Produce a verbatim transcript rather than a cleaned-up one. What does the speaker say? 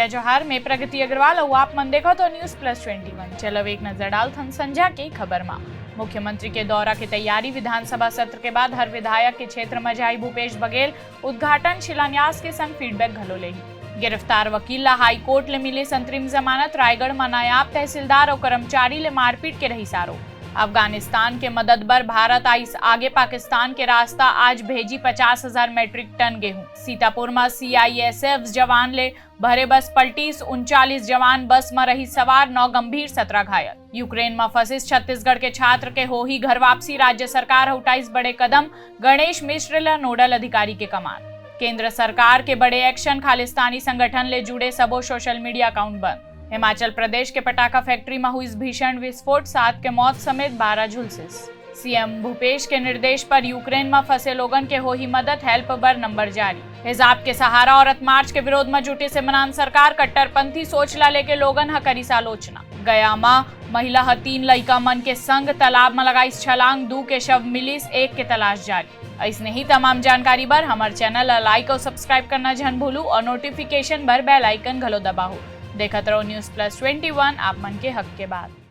जोहार, मैं प्रगति अग्रवाल अउ आप मन देखत हो News Plus Twenty One। चलो एक नजर डालथन संझा के खबर मा। मुख्यमंत्री के दौरा के तैयारी, विधानसभा सत्र के बाद हर विधायक के क्षेत्र म जाही भूपेश बघेल, उद्घाटन शिलान्यास के संग feedback घलो लेही। गिरफ्तार वकील ला हाई कोर्ट ले मिलिस अंतरिम जमानत, रायगढ़ म नायब तहसीलदार अउ कर्मचारी ले मारपीट के रहिस आरोप। अफगानिस्तान के मदद बर भारत आइस आगे, पाकिस्तान के रास्ता आज भेजी पचास हजार metric ton गेहूं। सीतापुर म C I S F जवान ले भरे बस पलटिस, उनचालीस जवान बस म रहिस सवार, नौ गंभीर, सतरा घायल। यूक्रेन म फंसिस छत्तीसगढ़ के छात्र के होही घर वापसी, राज्य सरकार ह उठाइस बड़े कदम, गणेश मिश्र ल नोडल अधिकारी के कमान। केंद्र सरकार के बड़े action, खालिस्तानी संगठन ले जुड़े सबो social media account बंद। हिमाचल प्रदेश के पटाखा factory म हुइस भीषण विस्फोट, सात के मौत समेत बारह झुलसिस। C M भूपेश के निर्देश पर यूक्रेन म फंसे लोगन के होही मदद, help बर नंबर जारी। हिजाब के सहारा औरत मार्च के विरोध म जुटिस इमरान सरकार, कट्टरपंथी सोच ला लेके लोगन ह करिस आलोचना। गया म महिला ह तीन लइका मन के संग तालाब म लगाइस छलांग, दू के शव मिलिस, एक के तलाश जारी। अइसने ही तमाम जानकारी बर हमर channel ला like अउ subscribe करना झन भूलू अउ notification बर bell icon घलो दबाहू। देखत रहो News Plus Twenty One, आप मन के हक के बात।